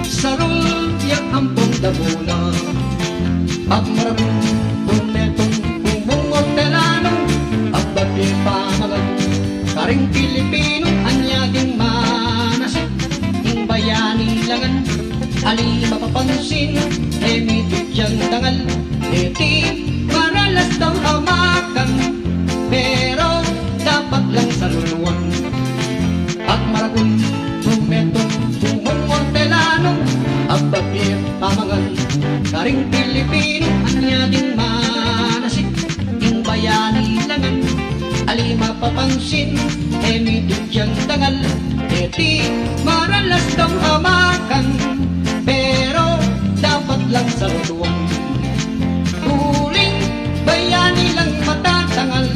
sarul ya ampong damula. Agmaragul metong pung ortelano, agbagi pamangan. Karing Pilipino, ania ding manasip, ing bayani langan, ali mapapansin, e mitut yang dangal, iti maralas daw a makan, pero dapat lang saluluan. Agmaragul metong pung ortelano, agbagi pamangan. Karing Pilipino, ania ding manasip, ing bayani langan, ali mapapansin, e mitut yang dangal, iti maralas daw a makan, pero dapat lang saluluan. Uling bayani lang matatangal,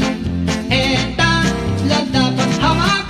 e ta la dapat a makan.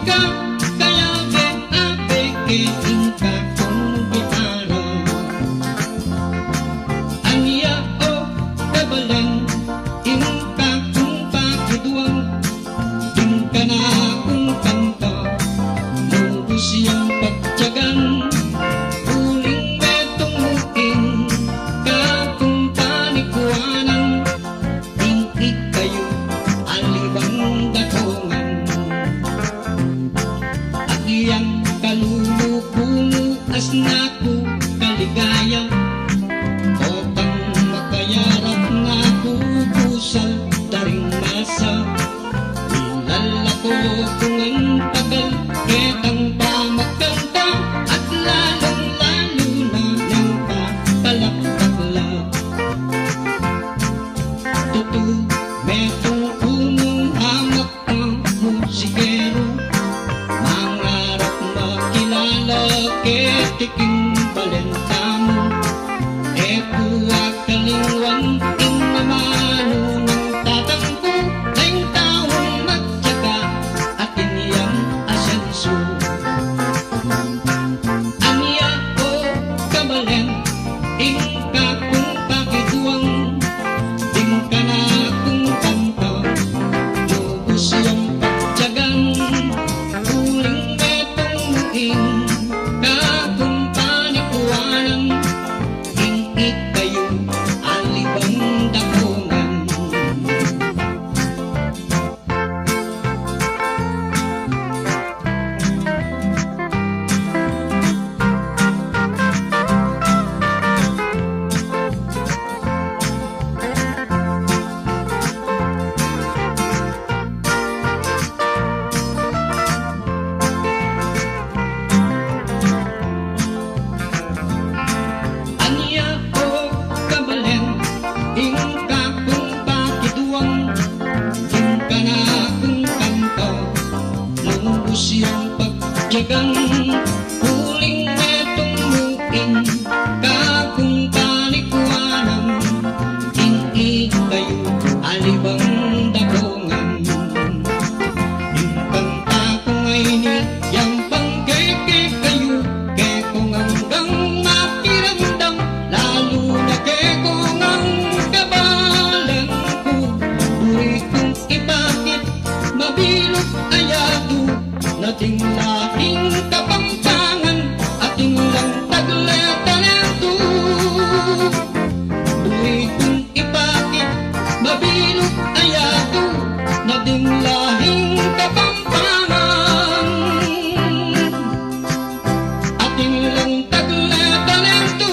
Ka, kayabek, abek, inka kong gitara. Ania, o, kabalin, inka kong pakiduang, inka na kong kanta, lubos yang pagtiagan, uling metong muin, ka kong panikuanan, Ing-ikayo a libang datongan. Agyang kaluluko no asnako kaligaya. Otang makayarap nako pusal taring masa. Ilalako kung ang tagal ketang pamagkanta at lalong-lalo na nang papalakpaklak. Tutu, metong unong hamak a musikero, mangarap makilala ket ti kinbalentamo. Epo a kalingwan, innamano nang tatangko, dayng taong magtiaga, atin yang asenso. Ania, o, kabalin, inka kong pakiduang, inka na kong kanta, lubos yang pagtiagan, uling metong muin, ka kong panikuanan, ing-ikayo a libang dakongan. Ania, o, kabalin, inka kong pakiduang, inka na kong kanta, lubos yang pagtiagan, uling metong muin, ka kong panikuanan, ing-ikayo a libang dakongan. Ing kantako ngayni, yang pangkekekayo, kekong anggang makiramdam, lalo na kekong ang kabalanko. Duri kong ipakit, mabilog a yatu, na ding lahing Kapampangan, atin lang tagle-talento. Duri kong ipakit, mabilog a yatu, na ding lahing Kapampangan, atin lang tagle-talento.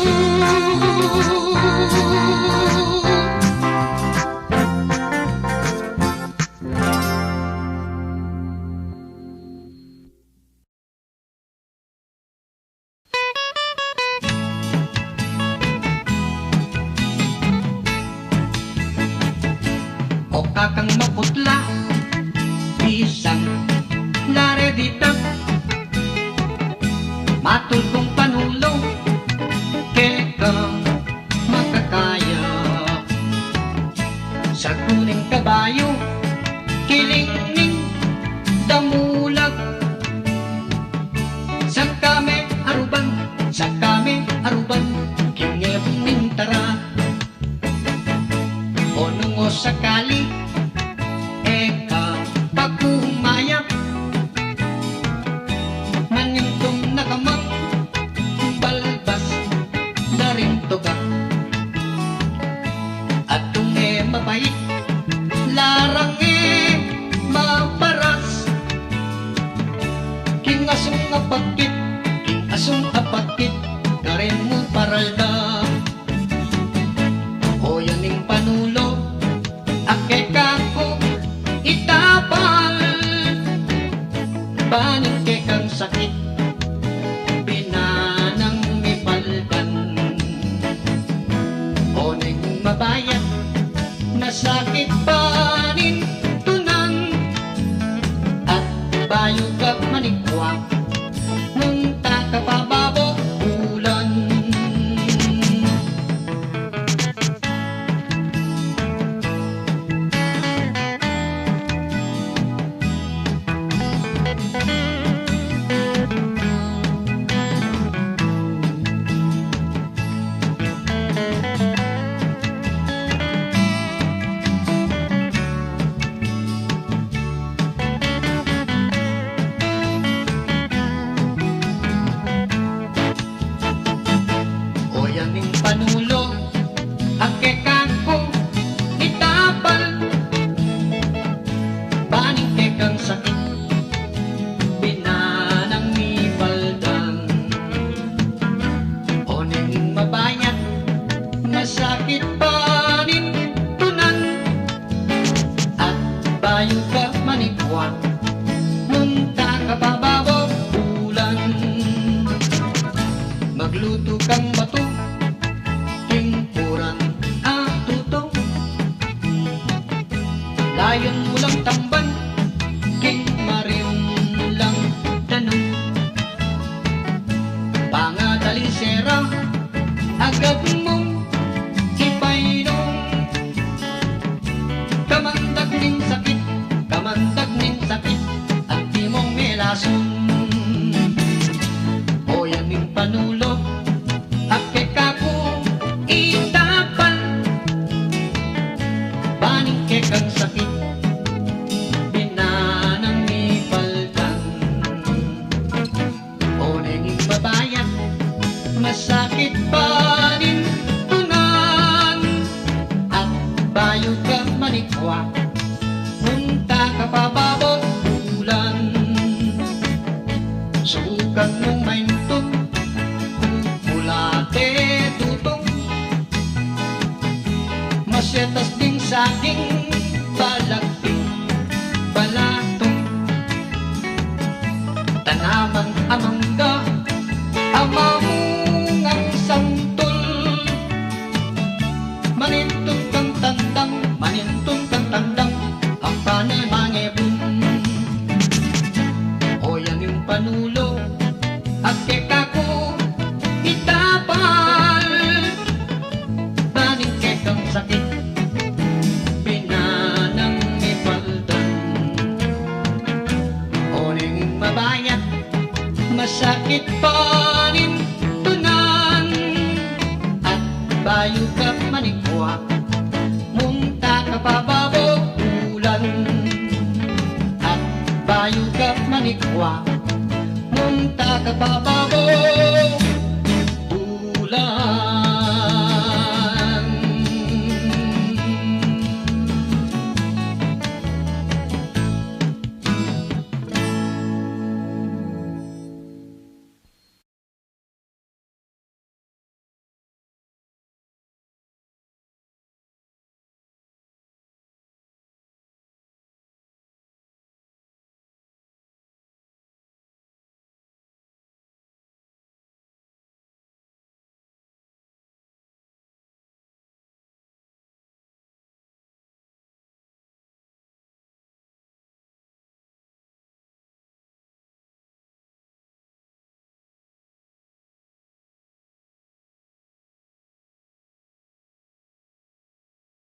O kakang maputla, bisan laredita, matulbong panulo, keka makakaya. Sakuning kabayo, kilingning, damulag. Sangkami aruban, sangkami aruban, kingebong mintara. Ono nga sakali, eka, pakumayak. Manintong nakamang balbas, darintoga. Adto nga mapait, larang nga maparas. King asong a pagkit, king asong a pagkit, karenmo paralda. Oyaning panulo, a kekako itapal. Baning kekang sakit, binanang mipaldan. Oneng mabayat, nasakit banin tunan. At bayo ka manikwa, munta ka pababo bulan. Oyaning panulo, agkekako, itapal, baning kekang sakit, binanang mipaldan. Oneng mabayat, masakit panintunan. At bayo ka manikua, munta ka pa babo ulan. Magluto kang bato, king kuran a tuto. Layon mo lang tamban, king marium lang danum. Pangadalisera, agad mong ipainom. Kamandag ning sakit, kamandag ning sakit, at di mong melason. Oyaning panulo, agkekako, itapal, baning kekang sakit, binanang mipaldan. Oneng mabayat, masakit panintunan. At bayo ka manikua, munta ka pa babo ulan. Subukan mong maintun, kukulate tutong. Masetas ding saging, balagting, balatong. Tanaman a mangga, a mamungang santol. Manintun kang tandang, manintun kang tandang, a panay mangebun. Oyaning panulo, agkekako, itapal. Baning kekang sakit, binanang mipaldan. Oneng mabayat, masakit panintunan. At bayo ka manikua, munta ka pa babo ulan. At bayo ka manikua, munta ka pa babo ulan.